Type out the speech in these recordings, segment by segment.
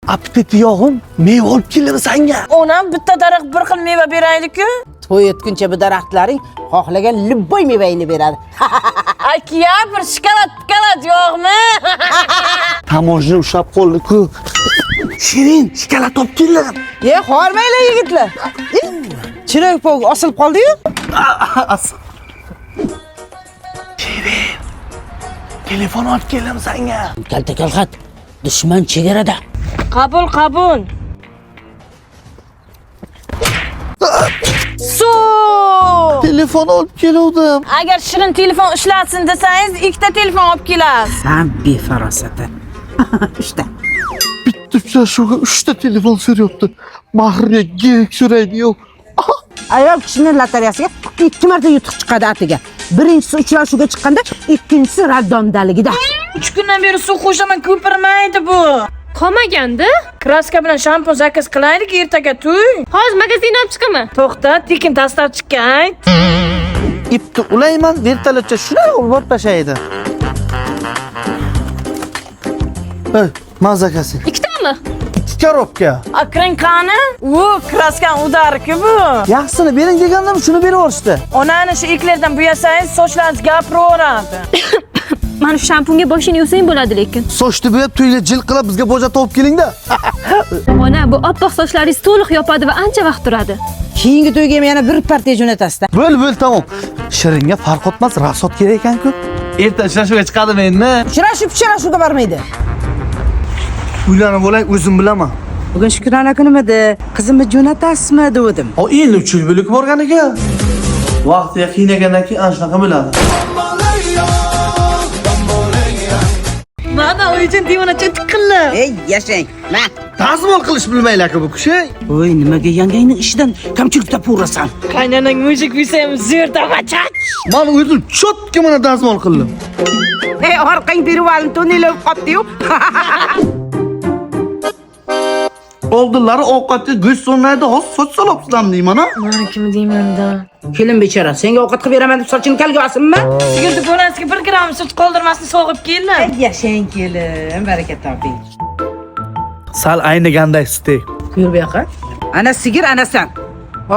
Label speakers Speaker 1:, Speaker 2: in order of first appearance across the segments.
Speaker 1: Appetiti yo'g'im, meva olib keldim senga.
Speaker 2: Onam bitta daraxt bir xil meva beraydi-ku.
Speaker 3: To'y etguncha bu daraxtlaring xohlagan любой mevangni beradi.
Speaker 2: Aka, bir shokolad pikolad yo'qmi?
Speaker 1: Tamojni ushlab qoldi-ku. Shirin, shokolad olib keldim.
Speaker 3: E, hormanglar yigitlar. Chiroy pog osilib qoldi-yu.
Speaker 1: Shirin, telefon olib keldim senga.
Speaker 3: Kalta kalxat, dushman chegarada.
Speaker 2: Qabul, qabul. Suv!
Speaker 1: Telefon olib keluvdim.
Speaker 2: Agar Shirin telefon ishlasin desangiz, ikkita telefon olib kelasiz.
Speaker 3: Ha, befarosati. Uchta.
Speaker 1: Bitta uchrashuvga 3 ta telefon so'rayapti. Mahriya gerek so'raydi yo'q.
Speaker 3: Ayol kishining lotereyasiga 2 marta yutuq chiqadi atiga. Birinchisi uchrashuvga chiqqanda, ikkinchisi raddomdaligida.
Speaker 2: 3 kundan beri suv qo'shaman, ko'pirmaydi bu.
Speaker 4: Qolmaganda?
Speaker 2: Kraska bilan shampun zakaz qilaylik, ertaga to'y.
Speaker 4: Hozir magazindan olib chiqaman.
Speaker 2: To'xta, tekin dastlabchiga ayt.
Speaker 1: Ipni ulayman, vertolyotcha shunday urib tashlaydi. Ey, mazakasi.
Speaker 4: Ikkitami?
Speaker 1: 2 korobka.
Speaker 2: Akring qani? U kraskan udari-ku bu.
Speaker 1: Yaxshisini bering degandim, shuni berib yuborishdi.
Speaker 2: Onani shu eklerdan bo'yasangiz, sochlaringiz gapiraveradi.
Speaker 4: Mana shu shampunga boshini yuvsang bo'ladi lekin.
Speaker 1: Sochni bo'yab to'yga jil qilib bizga boja topib kelingda.
Speaker 4: Ona, bu oppoq sochlaringiz to'liq yopadi va ancha vaqt turadi.
Speaker 3: Keyingi to'yga ham yana bir partiya jo'natasizda.
Speaker 1: Bo'l, bo'l, tamom. Shiringa Farhod emas, rasot kerak ekan-ku. Erta uchrashuvga chiqadimi endi?
Speaker 3: Uchrashib uchrashuvga bormaydi.
Speaker 1: Uylanib olay, o'zim bilaman.
Speaker 3: Bugun shukrona kunimidi? Qizimni jo'natasizmi dedim.
Speaker 1: O endi 3 yil bo'lib borgan ekan. Vaqti qiynagandan keyin ana shunaqa bo'ladi.
Speaker 2: Mana uydan devonacha tiqildi.
Speaker 3: Ey, yashang. Ma.
Speaker 1: Dazmol qilish bilmaylar-ku bu kishi.
Speaker 3: Voy, nimaga yangangning ishidan kamchilik topaverasan?
Speaker 2: Qaynanang mujik bo'lsa ham zo'r tavacha.
Speaker 1: Men o'zim cho'tka mana dazmol qildim.
Speaker 3: Ey, orqang berib to'nelab qopdi-yu.
Speaker 1: Oldinlari ovqatga go'sht solmaydi, hozir soch solibsizlar deyman ha.
Speaker 2: Mana kim deyman-da.
Speaker 3: Kelin bechora, senga ovqat qilib beraman deb sochini kalga osinmi?
Speaker 2: Sigirni bolasiga 1 gram sut qoldirmasdan sog'ib keldim.
Speaker 3: Yashang kelin, baraka toping.
Speaker 1: Sal ayniganday sute.
Speaker 3: Yur bu yoqqa. Ana sigir, ana san.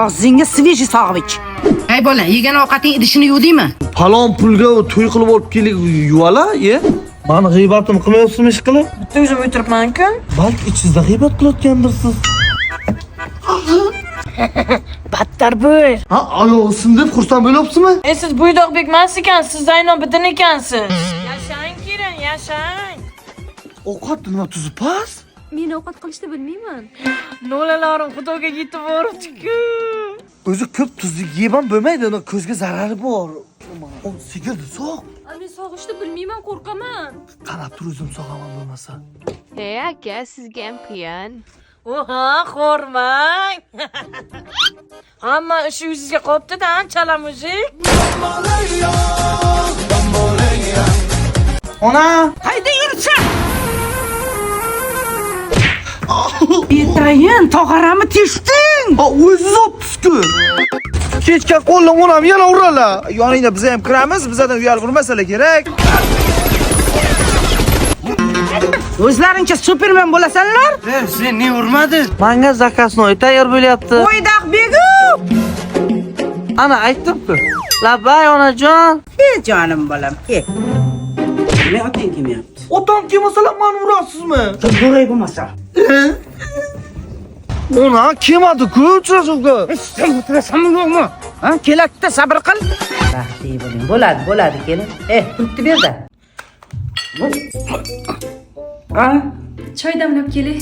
Speaker 3: Og'zingga svejiy sog'ib ich. Ey bola, yegan ovqating idishini yuvdingmi?
Speaker 1: Falon pulga to'y qilib olib kelik yuvala, ye. Mani g'iybatim qilmayapsizmi ish qilib?
Speaker 2: Bitta o'zim o'tiribman-ku.
Speaker 1: Balki ichingizda g'iybat qilayotgandirsiz.
Speaker 2: Battar bo'l.
Speaker 1: Ha, oyog'i sindirib xursand bo'lyapsizmi?
Speaker 2: E siz Bo'ydoqbek emas ekansiz, Zaynobiddin ekansiz. Yashang kelin, yashang.
Speaker 1: Ovqat nima tuzi past?
Speaker 4: Men ovqat qilishni bilmayman.
Speaker 2: Nolalarim xudoga yetib boribdi-ku.
Speaker 1: O'zi ko'p tuzli yeb ham bo'lmaydi, uni ko'zga zarari bor. O, sigirni sog'.
Speaker 4: Men sog'ishni bilmayman, qo'rqaman.
Speaker 1: Qarab tur, o'zim sog'aman bo'lmasa.
Speaker 4: Ey aka, sizga ham qiyin.
Speaker 2: Oha, qo'rmang. Hamma ishi yuzingizga qopti-da, chala mujik.
Speaker 1: Ona!
Speaker 3: Qayda yuribsan? Betayin, tog'aramni teshding.
Speaker 1: Ha, o'zingiz opsiz-ku. Kechga qo'llam onam yana uradilar.
Speaker 5: Yoningda biz ham kiramiz, bizdan uyalib urmasalar kerak.
Speaker 3: O'zlaringcha superman bo'lasanlar?
Speaker 5: Sen ne urmading?
Speaker 1: Manga zakasnoy tayyor bo'lyapti.
Speaker 3: Bo'ydoq begu.
Speaker 1: Ana aytdim-ku. Labay onajon.
Speaker 3: Ey jonim bolam, ey. Nima otang kelmayapti?
Speaker 1: Otam kelmasalar mani urasizmi?
Speaker 3: Bo'ray bo'lmasa.
Speaker 1: Ona kelmadi-ku uchrashuvga.
Speaker 3: Sen o'tirasanmi yo'qmi? Ha, keladi-da, sabr qil. Baxtli bo'ling. Bo'ladi, bo'ladi kelin. Eh, pulni berda. Ha?
Speaker 4: Choy damlab kelay.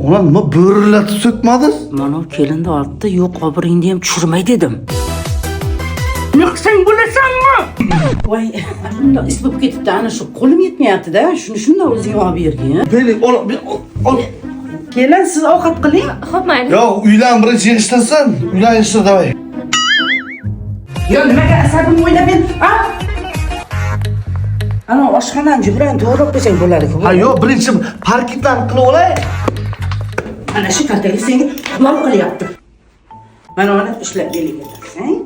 Speaker 1: Ona nima bo'rilatib so'kmadingiz?
Speaker 3: Mana kelinni oldida yo'q obro'ngni ham tushirmay dedim. Nima qilsang bo'lasanmi? Voy, shundoq is bo'lib ketibdi. Ana shu qo'lim yetmayapti-da. Shuni shundoq o'zing olib bergin.
Speaker 1: Bering, ol, ol.
Speaker 3: Kelin, siz ovqat qiling.
Speaker 4: Xo'p, mayli.
Speaker 1: Yo, uylan birinchi yig'ishtirsin. Uylan yig'ishtir, davay.
Speaker 3: Yo, nimaga asabimni o'ynab men, ha? Ana oshxonani jubran to'g'rilab qo'ysang bo'ladi-ku.
Speaker 1: Ha, yo'q, birinchi parketlarni qilib olay.
Speaker 3: Ana shu kaltagi senga xumor qilyapti. Mana uni ishlab beliga taqsang,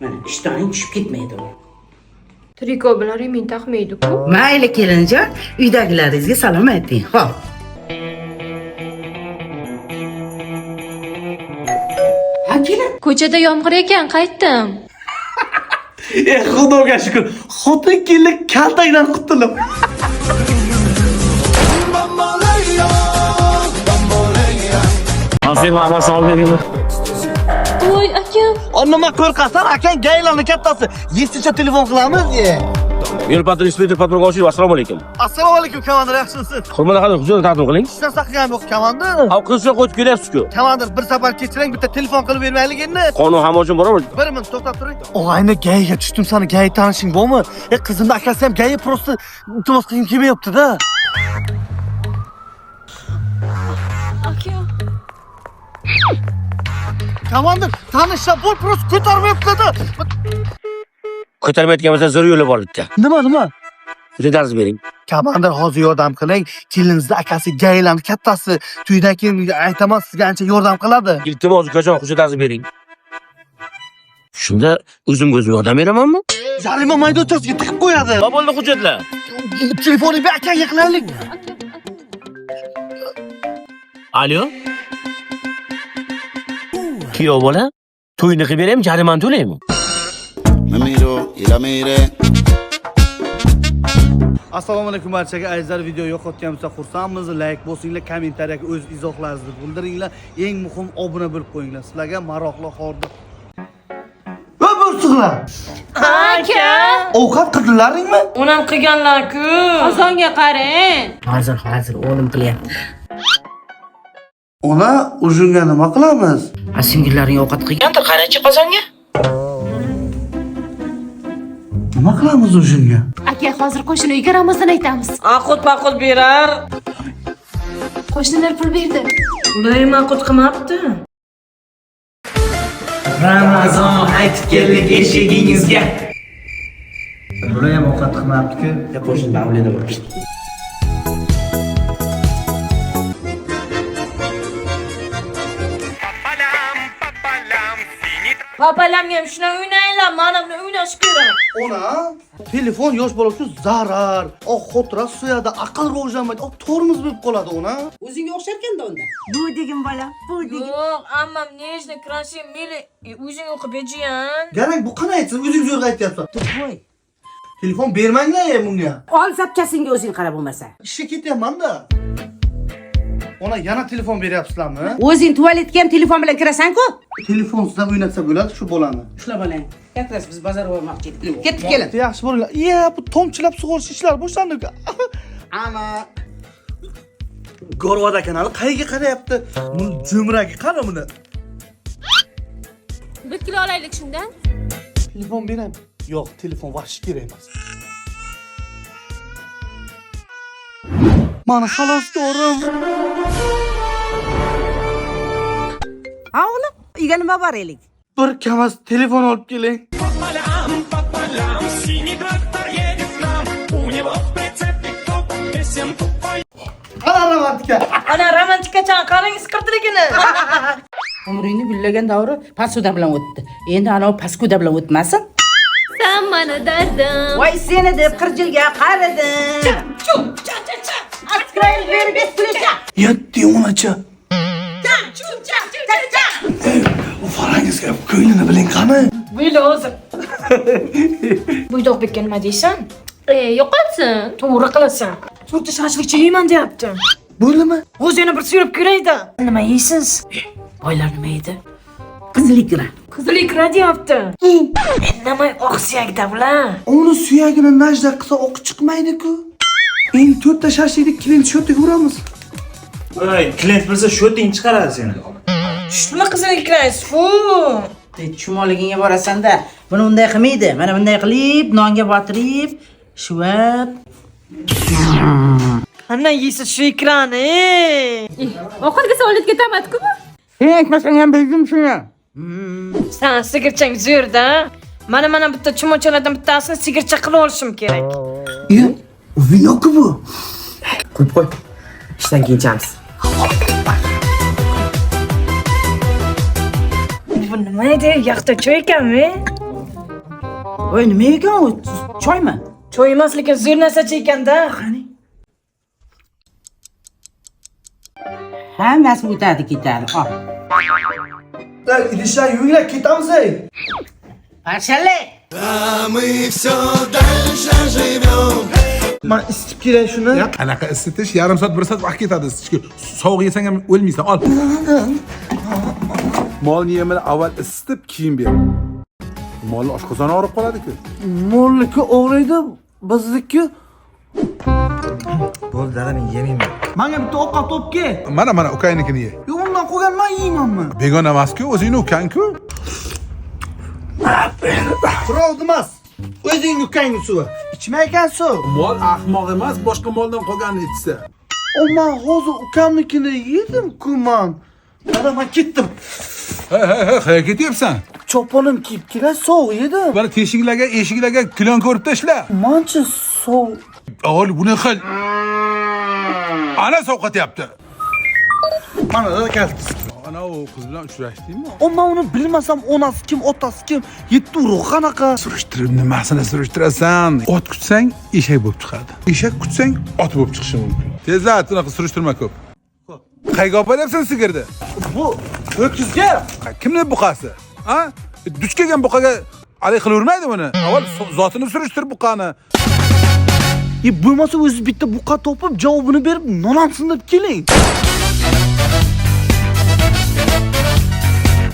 Speaker 3: mana ishtoning tushib ketmaydi.
Speaker 4: Triko bilan remen taqmaydi-ku.
Speaker 3: Mayli kelinjon, uydagilaringizga salom ayting. Xo'p. Kelin?
Speaker 4: Ko'chada yomg'ir ekan, qaytdim.
Speaker 1: E, xudoga shukur. Xotin kelin kaltakdan qutulib.
Speaker 4: Voy akam.
Speaker 1: O nima qo'rqasan, akang gaylani kattasi. Yesicha telefon qilamiz, e.
Speaker 6: Yo'l patrul inspektor patrul Ochilov, assalomu alaykum.
Speaker 1: Assalomu alaykum, komandir, yaxshimisiz?
Speaker 6: Hurmatli xadim, huzurni taqdim qiling.
Speaker 1: Hech narsa qilganim yo'q, komandir.
Speaker 6: Av qizcha qo'yib kelyapsiz-ku.
Speaker 1: Komandir, bir safar kechiring, bitta telefon qilib bermaylik endi.
Speaker 6: Qonun hamma uchun barobar.
Speaker 1: Bir minut to'xtab turing. Og'ayni gayiga tushdim, sani gayi tanishing bormi? E, qizimni akasi ham gayi, просто iltimos qilgim kelmayapti-da.
Speaker 4: Akam.
Speaker 1: Komandir, tanishlar bor, просто ko'tarmayapti-da.
Speaker 6: Ko'tarmayotgan bo'lsa zo'r yo'li bor bitta.
Speaker 1: Nima, nima?
Speaker 6: Bitta dars bering.
Speaker 1: Komandir, hozir yordam qiling. Keliningizni akasi gaylanib kattasi. To'ydan keyin aytaman, sizga ancha yordam qiladi.
Speaker 6: Iltimos ukajon, hujjat dars bering. Shunda o'zimga o'zim yordam beramanmi?
Speaker 1: Jarima maydonchasiga tiqib qo'yadi.
Speaker 6: Nima bo'ldi hujjatlar?
Speaker 1: Telefoningni ber, akangga qilaylik.
Speaker 6: Alo? Kuyov bola, to'yni qilib beraymi, jarimani to'laymi?
Speaker 7: Me miro y la miré.
Speaker 1: Assalomu alaykum barchaga azizlar, video yoqayotgan bo'lsa xursandmiz. Like bosinglar, kommentariyaga o'z izohlaringizni bildiringlar. Eng muhim obuna bo'lib qo'yinglar. Sizlarga maroqli hordiq. Va bo'rsiqlar.
Speaker 2: Aka.
Speaker 1: Ovqat qildilaringmi?
Speaker 2: Onam qilganlar-ku.
Speaker 4: Qozonga qarang.
Speaker 3: Hozir, hozir o'g'lim qilyapti.
Speaker 1: Ona, ужин ga nima qilamiz?
Speaker 3: A singillaring ovqat qilgandir, qarachi qozonga.
Speaker 1: Nima qilamiz ужин ga?
Speaker 4: Aka, hozir qo'shni uyga Ramazon aytamiz.
Speaker 2: Aqut paqut berar.
Speaker 4: Qo'shnilar pul berdi.
Speaker 2: Ular ham aqut qilmabdi.
Speaker 5: Ramazon aytib keldik eshigingizga.
Speaker 1: Bular ham ovqat qilmabdi-ku.
Speaker 6: Qo'shni mavlida bor.
Speaker 2: Papalamga ham shunaqa o'ynanglar, mana buni o'ynash kerak.
Speaker 1: Ona, telefon yosh bola uchun zarar. Oq xotira suyadi, aql rivojlanmaydi, oq tormoz bo'lib qoladi ona.
Speaker 3: O'zingga o'xsharkanda unda. Bu degin bola, bu degin.
Speaker 2: Yo'q, ammam нежный, красивый, милый. O'zing o'qib bejiyan.
Speaker 1: Garang bu qanday aytsin, o'zingiz yo'q aytyapsiz.
Speaker 3: Voy.
Speaker 1: Telefon bermanglar e bunga.
Speaker 3: Ol zapchasingga o'zing qara bo'lmasa.
Speaker 1: Ishga ketyapman-da. Ona, yana telefon beryapsizlarmi?
Speaker 3: O'zing tualetga ham telefon bilan kirasan-ku.
Speaker 1: Telefonsizdan o'ynatsa bo'ladi shu bolani.
Speaker 3: Ushla bolang. Как раз biz bozorga bormoqchi edik. Ketdik kelin.
Speaker 1: Yaxshi bo'linglar. Iya, bu tomchilab sug'orish ishlari boshlandi. Ana. Gorvada kanali qayerga qarayapti? Buni jo'mragi qani buni?
Speaker 4: 1 kilo olaylik shundan.
Speaker 1: Telefon beraymi? Yo'q, telefon вообще kerak emas. Mana xaloskorim.
Speaker 3: Ha o'g'lim, uyga nima boraylik?
Speaker 1: Bir kamaz telefon olib keling. Ana romantika.
Speaker 2: Ana romantikacha qarang isqirtiligini.
Speaker 3: Umringni gullagan davri пасуда bilan o'tdi. Endi anavi паскуда bilan o'tmasin.
Speaker 4: Sen mani dardim.
Speaker 3: Voy seni deb qirjilga qaradim. Открой дверь без ключа.
Speaker 1: Yetti onacha. Bu Farangizga ko'nglini biling qani.
Speaker 2: Buyla hozir. Buydoq bekka nima deysan?
Speaker 4: E, yo'qotsin.
Speaker 2: To'g'ri qilasan. To'rtta shashlikcha yeyman deyapti.
Speaker 1: Bo'ldimi?
Speaker 2: O'zi yana bir suyurib ko'rayda. Nima yeysiz?
Speaker 3: Boylar nima yedi? Qizil ikra.
Speaker 2: Qizil ikra deyapti. Indamay oq suyakda bular.
Speaker 1: Uni suyagini najda qilsa oq chiqmaydi-ku. Endi to'rtta shashlikni klient счёт iga uramiz.
Speaker 5: Voy, klient bilsa счёт ing chiqaradi seni.
Speaker 2: Tushdimi qizil ikrangiz? Fu.
Speaker 3: Chumoliginga borasanda buni unday qilmaydi. Mana bunday qilib, nonga botirib, shuvab.
Speaker 2: Qanday yeysiz shu ikrani?
Speaker 4: Ovqatga solib ketamat-ku bu.
Speaker 3: Sen aytmasang ham bildim shuni.
Speaker 2: San sigirchang zo'rda. Mana bitta chumochalardan bittasini sigircha qilib olishim kerak.
Speaker 1: Iya, vino-ku bu.
Speaker 8: Qo'yib qo'y. Ishdan keyin ichamiz.
Speaker 2: Bu nima edi? Yaxta choy ekanmi?
Speaker 3: Voy, nima ekan u? Choymi?
Speaker 2: Choy emas, lekin zo'r narsacha ekanda. Qani?
Speaker 3: Hammasi o'tadi ketadi. Ol.
Speaker 1: Idishlar yuvinglar, ketamiz ey.
Speaker 3: Pashali.
Speaker 1: Man isitib kelay shuni.
Speaker 9: Qanaqa isitish? Yarim soat, bir soat vaqt ketadi isitishga. Sovuq yesang ham o'lmaysan. Ol. Molni yemini avval isitib, keyin ber. Molni oshqozoni og'rib qoladi-ku.
Speaker 1: Molniki og'riydi, bizniki.
Speaker 8: Bo'ldi, dada, men yemayman.
Speaker 1: Menga bitta ovqat olib kel.
Speaker 9: Mana, mana ukangnikini ye.
Speaker 1: Yo'q, undan qolgan men yeymanmi?
Speaker 9: Begona emas-ku, o'zingni ukang-ku.
Speaker 1: Birovni emas. O'zing ukangni suvi. Ichma ekan suv.
Speaker 9: Mol ahmoq emas, boshqa moldan qolganini ichsa.
Speaker 1: O, man hozir ukamnikini yedim-ku man. Dada, man ketdim.
Speaker 9: Hey, hey, hey, qayerga ketyapsan?
Speaker 1: Choponim kiyib kelay, sovuq yedim.
Speaker 9: Mana teshiklarga, eshiklarga klon ko'rib tashla.
Speaker 1: Manchi sovuq.
Speaker 9: Ol, buni qil. Ana sovqatyapti.
Speaker 1: Mana dada kalit.
Speaker 9: Ana u qiz bilan uchrashdingmi?
Speaker 1: O, man uni bilmasam, onasi kim, otasi kim, yetti urug' qanaqa?
Speaker 9: Surishtirib nimasini surishtirasan? Ot kutsang eshak bo'lib chiqadi. Eshak kutsang ot bo'lib chiqishi mumkin. Tezlat, unaqa surishtirma ko'p. Qayerga olib boryapsan sigirni?
Speaker 1: Bu ho'kizga.
Speaker 9: Kimni buqasi? Ha? Duch kelgan buqaga alay qilavermaydi buni. Avval zotini surishtir buqani.
Speaker 1: E, bo'lmasa o'zi bitta buqa topib, javobini berib, nonamsin deb keling.